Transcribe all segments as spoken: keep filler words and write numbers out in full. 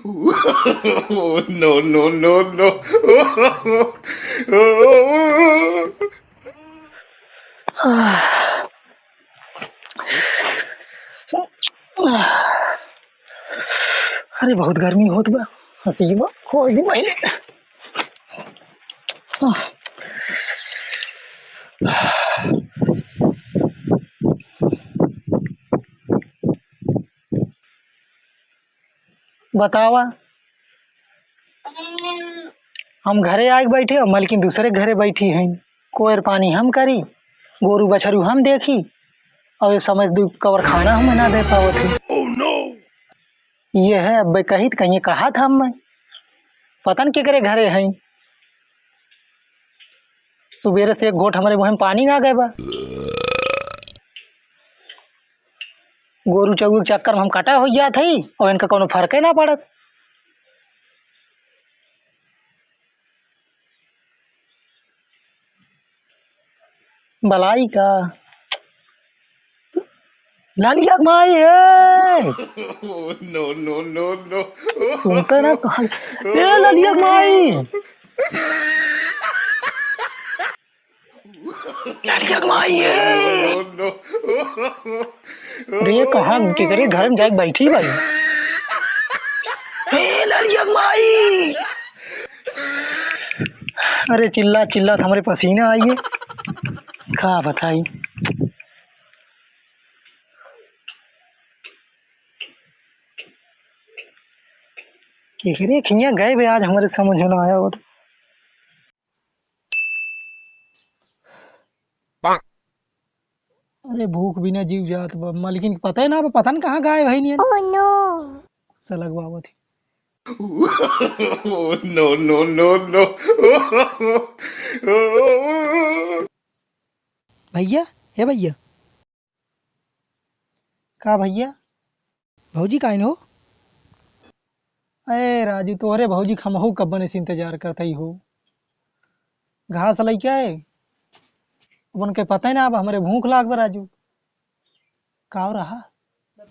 Oh, no, no, no, no। अरे, बहुत गर्मी होत बा। हसीबा, कोई नहीं। बतावा, हम घरे आइके बैठे अउर मलकिन दूसरे घरे बैठी हैं। कोयर पानी हम करी, गोरू बछरू हम देखी, अउर ये समय दू कवर खाना हम ना दे पावत ही। ये है, अब्बे कही त कहीं कहा था हम, पता न केकरे घरे हैं। सुबेरे से एक घोट हमरे मुँह में पानी ना गए बा। गोरू चउवे के चक्कर में हम कटा हो जात हई अउर इनका कउनो फर्के ना पड़त। बलाई का ललिया के माई है। Oh, no, no, no, no। सुनते ना कहा, ए ललिया के माई। ललिया के माई है। रे, कहाँ केकरे घर में जाके बैठी भाई? हे ललिया के माई। अरे, चिल्ला चिल्ला त हमरे पसीना आइए, का बताई। केकरे खिया गए बे, आज हमरे समझ में ना आया। और अरे, भूख बिना जीव जात बा। मलकिन के पता ही ना बा, पता न कहाँ गायब है नियन। Oh no। सलगवावत ही। Oh, no, no, no, no। भैया, हे भैया। का भैया? भौजी काइन हो? अरे राजू, तोहरे भौजी के हमहू कब्बन से इंतजार करत हई हो। घास लइके आए, अब उनके पता ही ना, अब हमरे भूख लाग बा राजू। का हो रहा?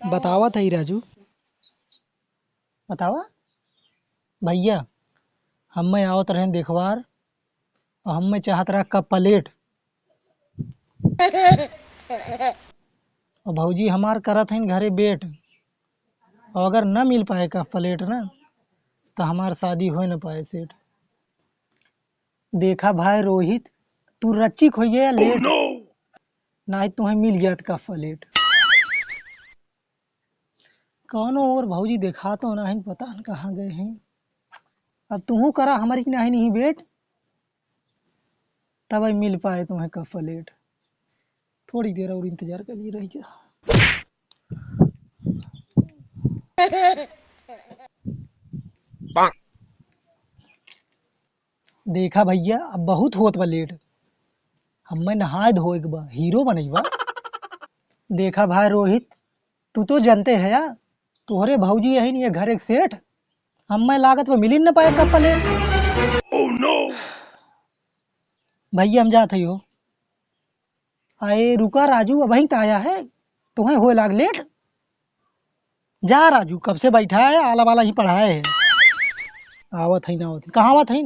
बतावत हई राजू। बतावा। भैया, हम्मे आवत रहन देखवार, अउर हम्मे चाहत रहा कप प्लेट। अउर भौजी हमार करत हइन घरे बेट, अउर अगर न मिल पाए कप प्लेट ना, त हमार शादी होए न पाए सेठ। देखा भाई रोहित, तू रच्चिक होइ गया लेट, नाहीं तुहें मिल जात कप प्लेट। कौनो और भौजी देखातो नाहीं, पता न कहाँ गए हैं। अब तुहू करा हमरी नाहीं नहीं बेट, तब मिल पाए तुहें कप प्लेट। थोड़ी देर और इंतजार कर लिए रही जा। देखा भैया, अब बहुत होत बा लेट, हम्मे नहाए धोए के बा, हीरो बनई बा। देखा भाई रोहित, तू तो जनते है या, तोहरे भौजी यही नहीं है घर एक सेठ, हम्मे लागत बा मिली न पाए कप प्लेट। भैया हम जात हई हो। अरे रुका राजू, अबहीं त आया है, तुहें होए लाग लेट। जा राजू, कब से बैठा है, आला वाला ही पढ़ाए है। आवत हई ना आवत हई, कहाँ आवत हई?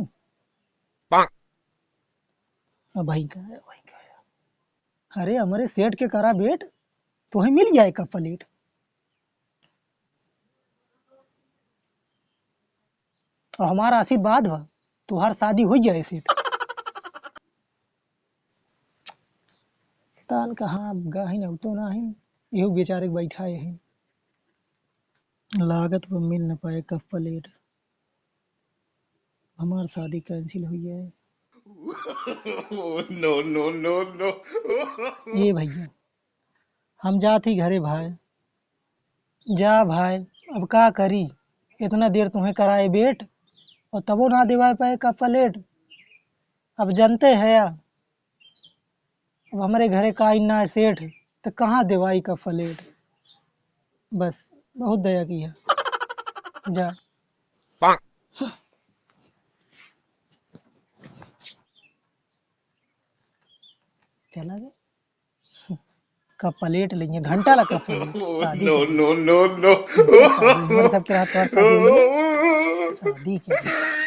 अबहीं का है, अबहीं का है। अरे हमरे सेठ के करा बेट, तुहें मिल जाए कप प्लेट। अउर हमार आशीर्वाद बा, तुहार शादी होइ जाए सेठ। तान कहाँ अब गहिन, अब तो नाहिन, इहू बेचारे के बैठाए हैं। लागत बा मिल न पाए कप प्लेट, हमार शादी cancel होइ जाए। No, no, no, no। ए भैया, हम जात ही घरे भाई। जा भाई, अब का करी, इतना देर तुहें कराए बेट अउर तबो ना देवाए पाए कप प्लेट। अब जनते है या, अब हमरे घरे काइन ना सेठ, त कहाँ देवाई कप प्लेट। बस, बहुत दया किया। जा। चला गया। कप प्लेट लेंगे, घंटा ला कप प्लेट। शादी No, के no, no, no। शादी, हमारे सबके रात तो आज शादी होई। शादी के लिए।